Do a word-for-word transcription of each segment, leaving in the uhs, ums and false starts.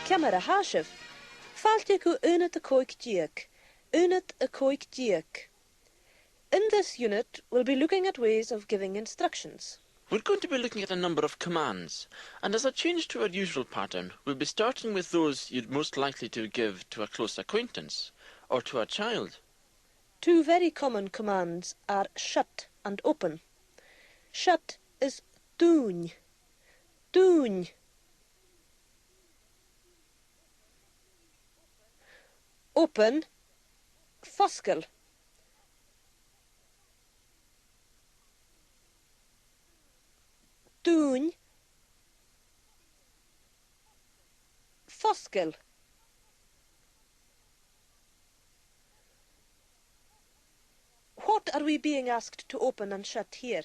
Ciamar a tha sibh? Fàilte gu aonad a còig deug. Aonad a còig deug. In this unit, we'll be looking at ways of giving instructions. We're going to be looking at a number of commands, and as a change to our usual pattern, we'll be starting with those you'd most likely to give to a close acquaintance, or to a child. Two very common commands are shut and open. Shut is dùin. Dùin. Open, fosgail. Dùin, fosgail. What are we being asked to open and shut here?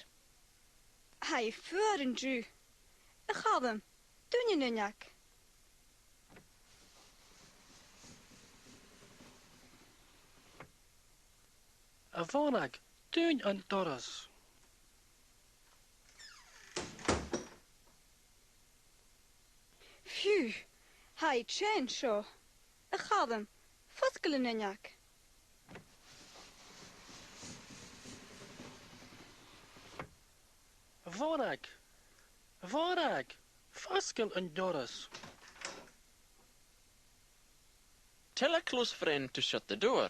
Tha i fuar an-diugh. A Chaluim, dùin an uinneag. A Mhòrag, dùin an doras. Fiù, tha i teth an seo. A Chaluim, fosgail an uinneag. A Mhòrag, a Mhòrag, fosgail an doras. Tell a close friend to shut the door.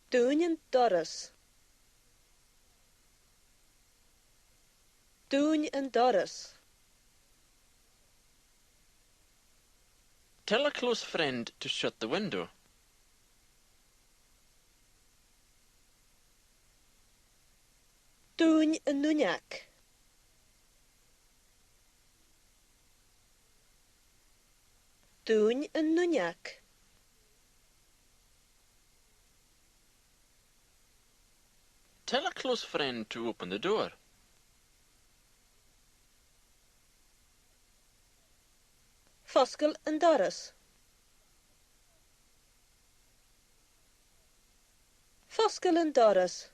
Dùin an doras. Dùin an doras. Tell a close friend to shut the window. Dùin an uinneag. Dùin an uinneag. Tell a close friend to open the door. Fosgail an doras. Fosgail an doras.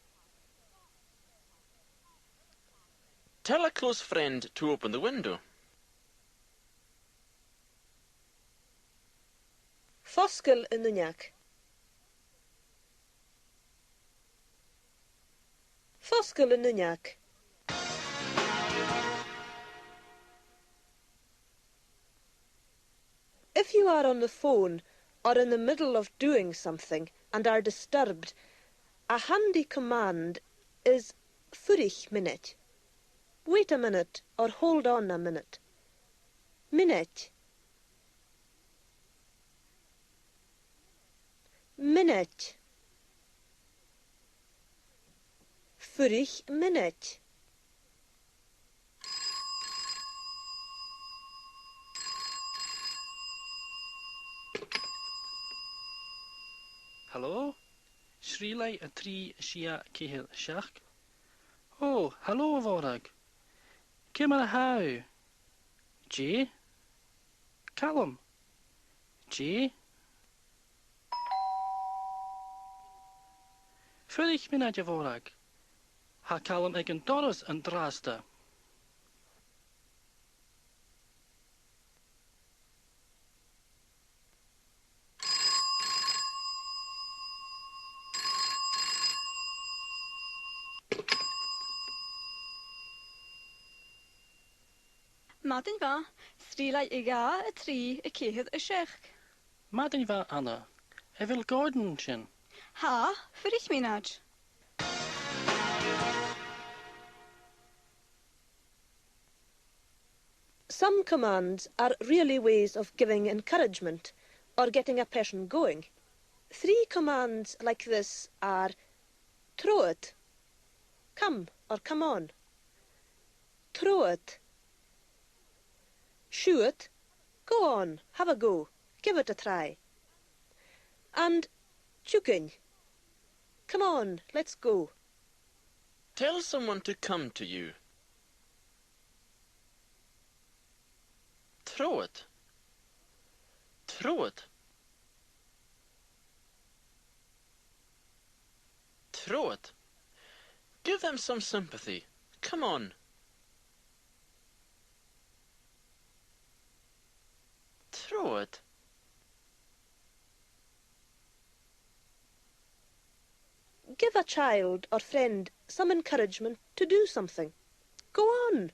Tell a close friend to open the window. Fosgail an uinneag. Fosgail an uinneag. If you are on the phone or in the middle of doing something and are disturbed, a handy command is fuirich mionaid. Wait a minute or hold on a minute. Mionaid. Mionaid. Fuirich mionaid. Hello? Srìob a trì, sia, ceithir, seachd. Ò, hello, a Mhòrag. Ciamar a tha thu? Dè? Calum? Dè? Fuirich mionaid, a Mhòrag. Tha Calum aig an doras an-dràsta. Madainn mhath, srìob a dhà, a trì, a ceithir, a seachd. Madainn mhath, Anna. A bheil Gordon an sin? Tha, fuirich mionaid. Some commands are really ways of giving encouragement or getting a person going. Three commands like this are trobhad, come or come on. Trobhad. Siuthad, go on, have a go, give it a try. And tiugainn, come on, let's go. Tell someone to come to you. Trobhad. Trobhad. Trobhad. Give them some sympathy. Come on. Good. Give a child or friend some encouragement to do something. Go on.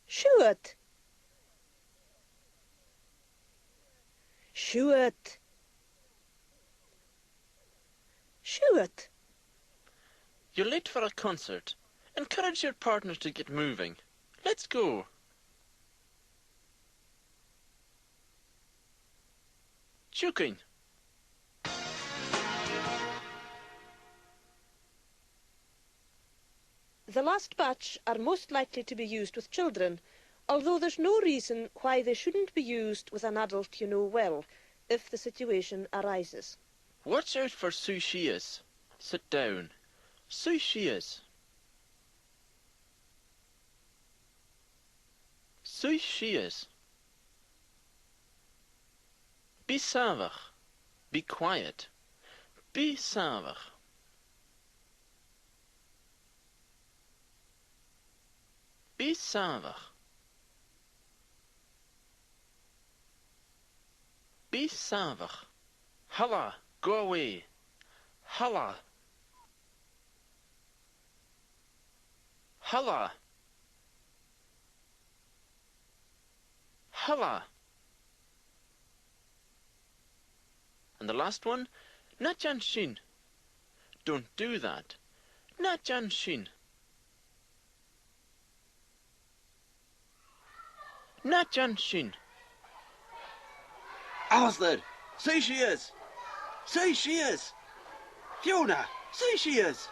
Siuthad. Siuthad. Siuthad. You're late for a concert. Encourage your partner to get moving. Let's go. Tiugainn. The last batch are most likely to be used with children, although there's no reason why they shouldn't be used with an adult you know well, if the situation arises. Watch out for suidh sìos. Sit down. Suidh sìos. Suidh sìos. Bi sàmhach. Be quiet. Bi sàmhach. Bi sàmhach. Bi sàmhach. Thalla, go away. Thalla. Thalla. Thalla. And the last one, na dèan sin. Don't do that. Na dèan sin. Na dèan sin. Alasdair, suidh sìos! Suidh sìos! Fiona, suidh sìos!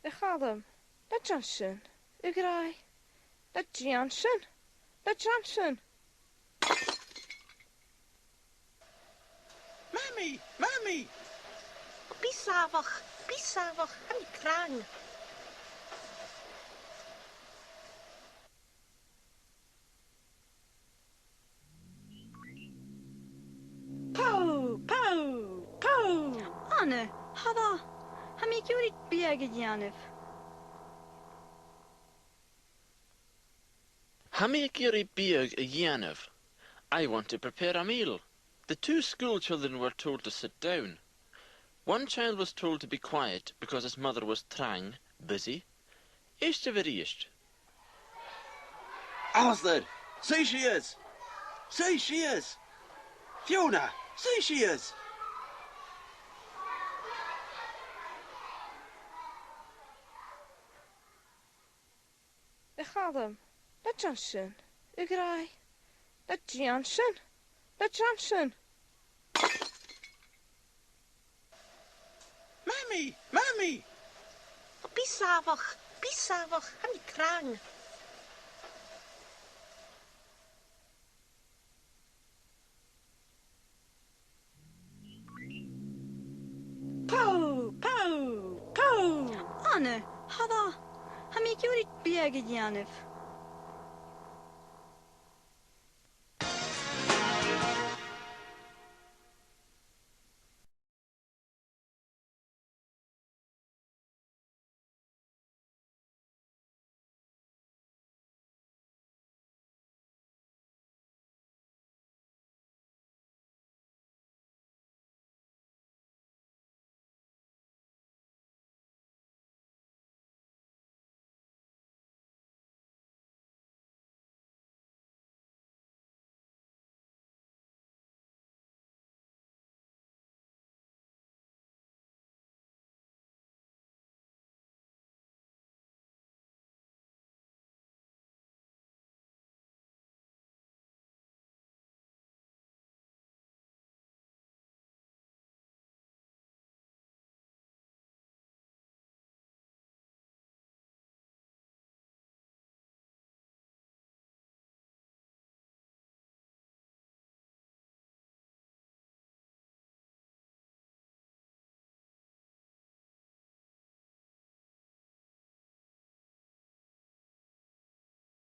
A Chaluim, na dèan sin, a ghràidh. Na dèan sin, na dèan sin. Mamaidh! Mamaidh! Bi sàmhach! Bi sàmhach! Tha mi trang! Pow! Pow! Pow! Anna, thalla! Tha mi ag iarraidh biadh a dhèanamh. Tha mi ag iarraidh biadh a dhèanamh. I want to prepare a meal. The two school children were told to sit down. One child was told to be quiet because his mother was trang, busy. Èistibh a-rithist. Alasdair, suidh sìos! Suidh sìos! Fiona, suidh sìos! A Chaluim, na dèan sin, a ghràidh. Na dèan sin, na dèan sin. Mamaidh! Mamaidh! Bi sàmhach! Bi sàmhach! Tha mi trang! Pow! Pow! Pow! Anna, thalla! Tha mi ag iarraidh biadh a dhèanamh.